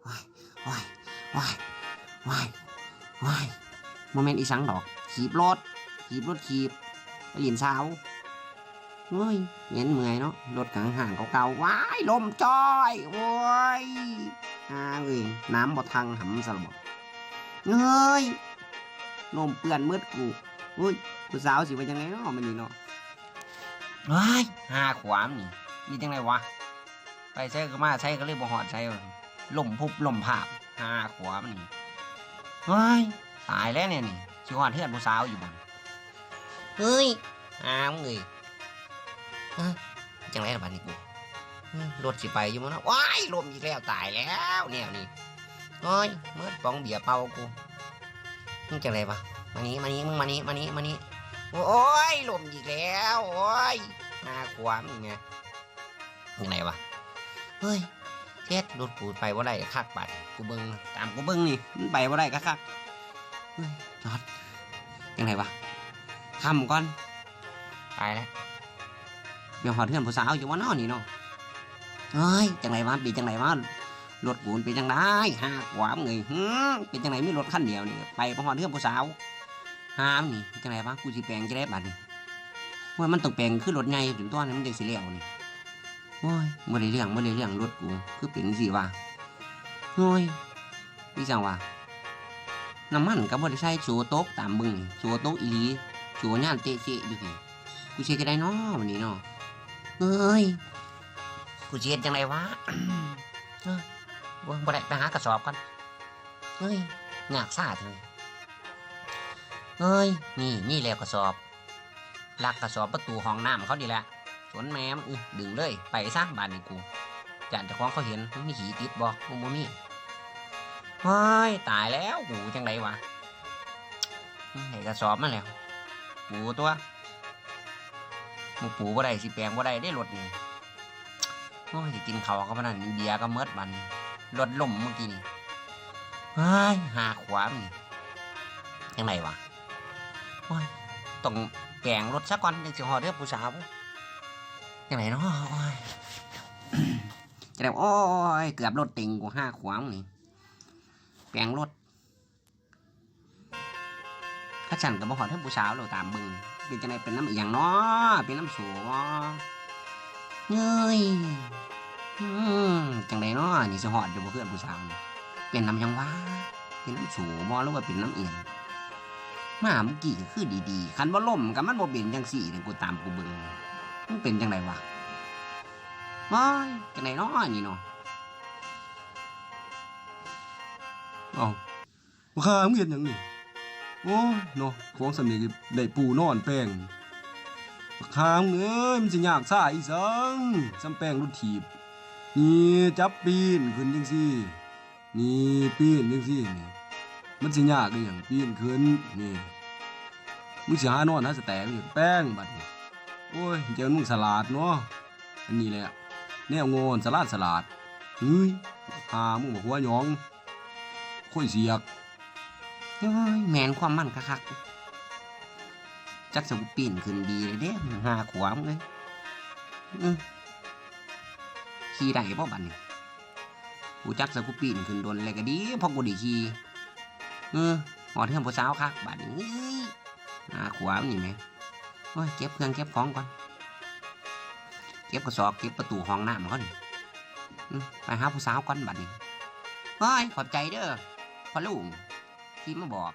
ໂອ້ຍ ໂອ້ຍ ໂອ້ຍ ໂອ້ຍ ບໍ່ແມ່ນອີ່ສັງດອກ ຖີບລົດ ຖີບລົດຖີບ ໄປຫຼິ້ນສາວ. ໂອ້ຍ ເຫັນເມື່ອຍເນາະ ລົດກະຍັງຫ້າງເກົ່າໆ. ວ້າຍ ລົ້ມຈ້ອຍ ໂອ້ຍ ຫາເອີຍ ນ້ຳບໍ່ທັງຫຳຊະລະບໍ. ເອີຍ ລົ້ມເປື້ອນໝົດກູ. ໂອ້ຍ ຜູ້ສາວຊິວ່າຈັ່ງໃດເນາະ ມື້ນີ້ເນາະ. ວ້າຍ ຫາຂວາມນີ້ ເຮັດຈັ່ງໃດວະ ໄປໃສກະມາໃສກະເລີຍບໍ່ຮອດໃສ ລົ້ມພຸບລົ້ມພາບ ຫາຂວາມນີ້. ວ້າຍ ຕາຍແລ້ວແນວນີ້ ຊິຮອດເຮືອນຜູ້ສາວຢູ່ບໍ່? ເຮີ້ຍ ຫາມຶງເອີຍ ຈັ່ງໃດລະບາດນີ້ກູ ລົດຊິໄປຢູ່ບໍ່ເນາະ. ວ້າຍ ລົ້ມອີກແລ້ວ ຕາຍແລ້ວແນວນີ້. ໂອ້ຍ ໝົດປ໋ອງເບຍເປົ່າກູ. ມັນຈັ່ງໃດວະ ມານີ້ ມານີ້ ມຶງມານີ້ ມານີ້ ມານີ້. ໂອ້ຍ ລົ້ມອີກແລ້ວ ໂອ້ຍ ຫາຂວາມນີ້ແມ ຈັ່ງໃດວະ. ເຮີ້ຍ ເຊັດ ລົດກູໄປບໍ່ໄດ້ຄັກບາດ ກູເບິ່ງ ຕາມກູເບິ່ງນີ້ ມັນໄປບໍ່ໄດ້ຄັກໆ. ເຮີ້ຍ ຈອດ ຈັ່ງໃດວະ ຄ້ຳກ່ອນ. ຕາຍແລ້ວ ໄປຮອດເຮືອນຜູ້ສາວຢູ່ບໍ່ເນາະນີ້ເນາະ. ເຮີ້ຍ ຈັ່ງໃດວະ ເປັນຈັ່ງໃດວະ ລົດກູມັນເປັນຈັ່ງໃດ ຫາຂວາມເອີຍ. ເປັນຈັ່ງໃດ ມີລົດຄັນດຽວນີ້ ໄປບໍ່ຮອດເຮືອນຜູ້ສາວ ຫາມນີ້ ຈັ່ງໃດວະ ກູຊິແປງຈັ່ງໃດບາດນີ້. ໂອ້ຍ ມັນຕ້ອງແປງຄືລົດໃຫຍ່ພຸ້ນຕົວະ ມັນຈັ່ງຊິແລ້ວນີ້. ໂອ້ຍ ບໍ່ໄດ້ເລື່ອງ ບໍ່ໄດ້ເລື່ອງ ລົດກູຄືເປັນຈັ່ງຊີ້ວະ. ໂອ້ຍ ອີ່ສັງວະ ນ້ຳມັນກະບໍ່ໄດ້ໃສ່ ໂສຕົກ ຕາມເບິ່ງນີ້ ໂສຕົກອີ່ຫຼີ ໂສຍານເຕະເຊະຢູ່ພີ້. ກູຊິເຮັດຈັ່ງໃດເນາະບາດນີ້ເນາະ. ເອີຍ ກູຊິເຮັດຈັ່ງໃດວະ. ເອີຍ ບໍ່ໄດ້ ໄປຫາກະສອບກ່ອນ. ເອີຍ ຍາກຊາຈັ່ງ. ເອີຍ ນີ້ ນີ້ແຫຼະກະສອບ ລັກກະສອບປະຕູຫ້ອງນ້ຳເຂົານີ້ແຫຼະ ສົນແມ່ມັນ. ອື ດຶງເລີຍ ໄປຊະບາດນີ້ກູ ຢ້ານເຈົ້າຂອງເຂົາເຫັນ ມັນມີຂີ້ຕິດບໍ່ ມັນບໍ່ມີ. ເຮີ້ຍ ຕາຍແລ້ວ ກູຈັ່ງໃດວະ. ອື ໄດ້ກະສອບມາແລ້ວ ປູຕົວະ ບໍ່ປູບໍ່ໄດ້ ຊິແປງບໍ່ໄດ້ເດ້ລົດນີ້. ໂອ້ຍ ຊິກິນເຂົ້າກະປານນັ້ນ ເບຍກະໝົດບາດນີ້ ລົດລົ້ມມື້ກີ້ນີ້. ເຮີ້ຍ ຫາຂວາມນີ້ ຈັ່ງໃດວະ. ໂອ້ຍ ຕ້ອງແປງລົດຊະກ່ອນ ຈັ່ງຊິຮອດເຮືອນຜູ້ສາວ. ຈັ່ງໃດເນາະ ໂອ້ຍ ຈັ່ງໃດ ໂອ້ຍ ເກືອບລົດຕິງ ກູຫາຂວາມນີ້ ແປງລົດ. ຄັນຊັ້ນກະບໍ່ຮອດເຮືອນຜູ້ສາວແລ້ວ ຕາມເບິ່ງ. ເປັນຈັ່ງໃດ ເປັນນຳອີ່ຫຍັງເນາະ ເປັນນຳໂສບໍ? ເອີຍ ອືມ ຈັ່ງໃດເນາະ ນີ້ຊິຮອດຢູ່ບໍ່ເຮືອນຜູ້ສາວນີ້? ເປັນນຳຫຍັງວະ ເປັນນຳໂສບໍ ຫຼືວ່າເປັນນຳອີ່ຫຍັງ? ມາມື້ກີ້ກະຄືດີໆ ຄັນບໍ່ລົ້ມກະມັນບໍ່ເປັນຈັ່ງຊີ້ເດ້ ກູຕາມກູເບິ່ງ ມັນເປັນຈັ່ງໃດວະ? ໂອ້ຍ ຈັ່ງໃດເນາະ ນີ້ເນາະ. ເອົ້າ ບັກຫາ ມຶງເຮັດຫຍັງນີ້? ໂອ້ຍເນາະ ຂອງສ່ຳນີ້ກະໄດ້ປູນອນແປງ. ບັກຫາເອີຍ ມັນຊິຍາກຊາອີ່ສັງ ສ່ຳແປງລົດຖີບ. ນີ້ ຈັບປີນຂຶ້ນຈັ່ງຊີ້ ນີ້ ປີນຈັ່ງຊີ້ນີ້ ມັນຊິຍາກອີ່ຫຍັງ ປີນຂຶ້ນນີ້. ມຶງຊິຫານອນຫາສະແຕງນີ້ ແປງບາດນີ້. ໂອ້ຍ ເຈົ້າມຶງສະຫຼາດເນາະ ອັນນີ້ແຫຼະ ແນວໂງ່ສະຫຼາດສະຫຼາດ. ເຮີ້ຍ ຫາມຶງບັກຫົວຫຍອງ ໂຄ້ຍສຽກ. ໂອ້ຍ ແມ່ນຄວາມມັນຄັກໆ ຈັກສະກູປີນຂຶ້ນດີເດ້ ຫາຂວາມເອີຍ. ອື ຂີ່ໄດ້ບໍ່ບາດນີ້? ກູຈັກສະກູປີນຂຶ້ນດົນແລ້ວກະດີ ພໍກູໄດ້ຂີ່. ເອີ ຮອດເຮືອນຜູ້ສາວຄັກບາດນີ້. ຫາຂວາມນີ້ແມ. ໂອ້ຍ ເກັບເຄື່ອງເກັບຂອງກ່ອນ ເກັບກະສອບ ເກັບປະຕູຫ້ອງນ້ຳເຂົານີ້. ອື ໄປຫາຜູ້ສາວກ່ອນບາດນີ້. ໂອ້ຍ ຂອບໃຈເດີພໍ່ລຸງທີ່ມາບອກ.